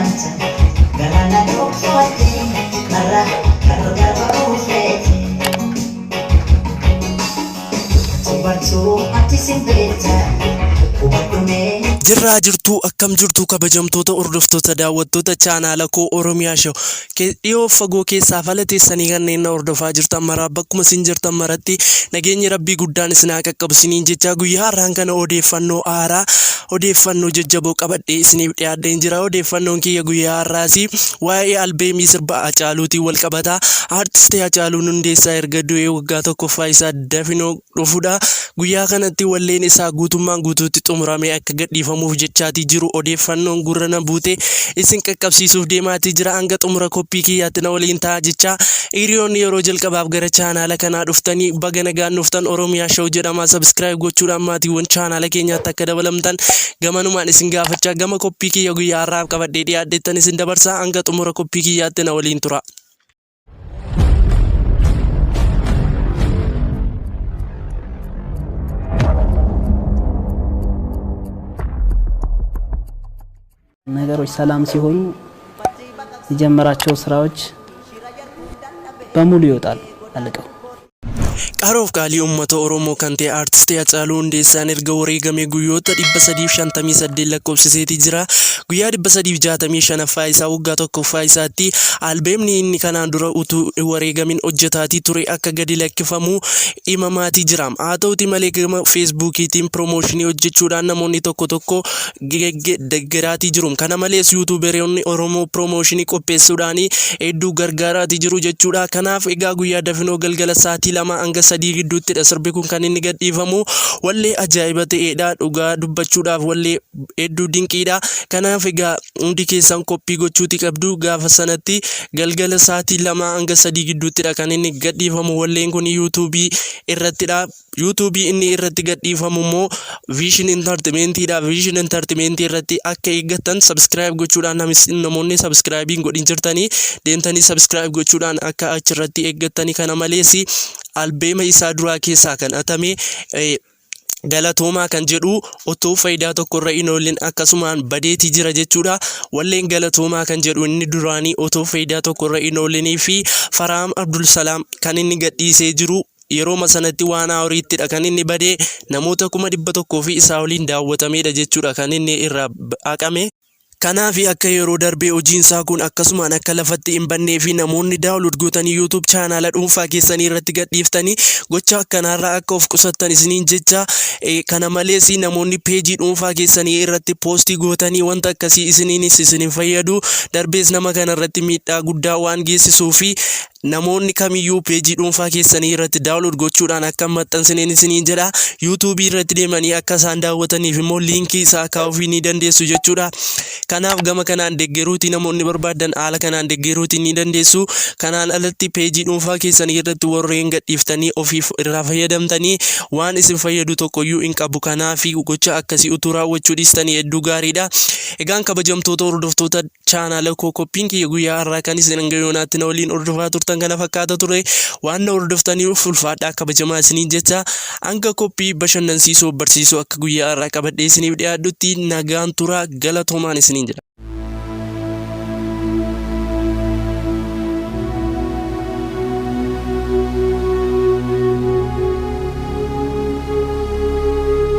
yaamta galaana dhokfatte marra gargar ba'uu feete. Tubartuu ati sin beekta hubadhu mee. Jirraa jirtuu akkam jirtuu kabajamtoota hordoftoota daawwattoota chaanaala koo Oromiyaa Show dhiyoo fagoo keessaa fala teessanii kanneen na hordofaa jirtan maraa bakkuma isin jirtan maratti nageenyi rabbii guddaan isin haa qaqqabu isiniin jechaa guyyaa har'aan kana odeeffannoo haaraa odeeffannoo jajjaboo qabadhee isiniif dhiyaadheen jira. Odeeffannoon kiyya guyyaa har'aas waa'ee albeemii sirba Hacaaluutiin wal qabata. Aartisti Hacaaluun Hundeessaa erga du'ee waggaa tokkoffaa isaa dafinoo dhufudha. Guyyaa kanatti walleen isaa guutummaan guutuutti xumuramee akka gadhiifamuuf jechaatii jiru odeeffannoon gurra na buute isin qaqqabsiisuuf deemaatii jira. Hanga xumura koppii kiyyaatti na waliin ta'a jechaa hiriyoonni yeroo jalqabaaf gara chaanaala kanaa dhuftanii baga nagaan dhuftan Oromiyaa Show jedhama. Subscribe gochuudhaan maatiiwwan chaanaala keenyaatti akka dabalamtan gamanumaan isin gaafachaa gama koppii kiyya guyyaa har'aaf qabadhee dhiyaadhettan isin dabarsa. Hanga xumura koppii kiyyaatti na waliin tura. ነገሮች ሰላም ሲሆኑ የጀመራቸው ስራዎች በሙሉ ይወጣሉ አልቀው። Qaroof qaalii uummata Oromoo kan ta'e Aartisti Hacaaluu Hundeessaan erga wareegamee guyyoota 358 lakkoofsiseetii jira. Guyyaa 365ffaa isaa waggaa tokkoffaa isaatti albeemni inni kanaan dura utuu hin wareegamin hojjetaatii ture akka gadi lakkifamu himamaatii jira. Haa ta'uti malee gama feesbuukiitiin piroomooshinii hojjechuudhaan namoonni tokko tokko deggeraatii jiru. Kana malees yuutuuberoonni Oromoo piroomooshinii qopheessuudhaan hedduu gargaaraatii jiru jechuudha. Kanaaf egaa guyyaa dafinoo galgala sa'aatii 2 hanga 3 gidduuttidha sirbi kun kan inni gadhiifamu. Wallee ajaa'iba ta'edha. Dhugaa dubbachuudhaaf wallee hedduu dinqiidha. Kanaaf egaa hundi keessan koppii gochuuti qabdu. Gaafa sanatti galgala sa'aatii 2 hanga 3 gidduuttidha kan inni gadhiifamu walleen kun yuutuubii irrattidha. YouTube inni irratti gadhiifamu immoo Vision Entertainment dha. Vision Entertainment irratti akka eeggattan subscribe gochuudhaan namoonni subscribe hin godhin jirtanii deemtanii subscribe gochuudhaan akka achirratti eeggattanii kana malees albeema isaa duraa keessaa kan atame galatoomaa kan jedhu otoo faayidaa tokko irra hin oolin akkasumaan badeetii jira jechuudha. Walleen galatoomaa kan jedhu inni duraanii otoo faayidaa tokko irra hin oolinii fi Faraam Abdulsalaam kan inni gadhiisee jiru yerooma sanatti waan horiittidha kan inni badee namoota 100,000 fi isaa oliin daawwatameedha jechuudha kan inni irraa haqame. Kanaaf akka yeroo darbee hojiin isaa kun akkasumaan akka lafatti hin bannee fi namoonni daawunlood gootanii YouTube chaanaala dhuunfaa keessanii irratti gadhiiftanii gocha akkanaarraa akka of qusattan isiniin jecha kana malees namoonni peejii dhuunfaa keessanii irratti poostii gootanii wanta akkasii isiniinis isin hin fayyadu darbees nama kana irratti miidhaa guddaa waan geessisuu fi Namoonni kamiyyuu peejii dhuunfaa keessanii irratti download gochuudhaan akka hin maxxansineen isiniin jedha. YouTube irratti deemanii akka isaan daawwataniif immoo liinkii isaa kaa'uufii ni dandeessu jechuudha. Kanaaf gama kanaan deggeruutii namoonni barbaadan haala kanaan deggeruutii ni dandeessu. Kanaan alatti peejii dhuunfaa keessanii irratti warreen gadhiiftanii ofiif irraa fayyadamtanii waan isin fayyadu tokkoyyuu hin qabu. Kanaaf gocha akkasii utuu raawwachuu dhiistanii hedduu gaariidha. Egaan kabajamtoota hordoftoota chaanaala koo qophiin kiyya guyyaa har'aa kan isin hanga yoonaatti na waliin hordofaa turtan kana fakkaata ture. Waan na hordoftaniif ulfaadhaa kabajamaa isiniin jecha hanga qophii bashannansiisoo barsiisoo akka guyyaa har'aa qabadhee isiniif dhiyaadhutti nagaan turaa galatoomaan isiniin jedha.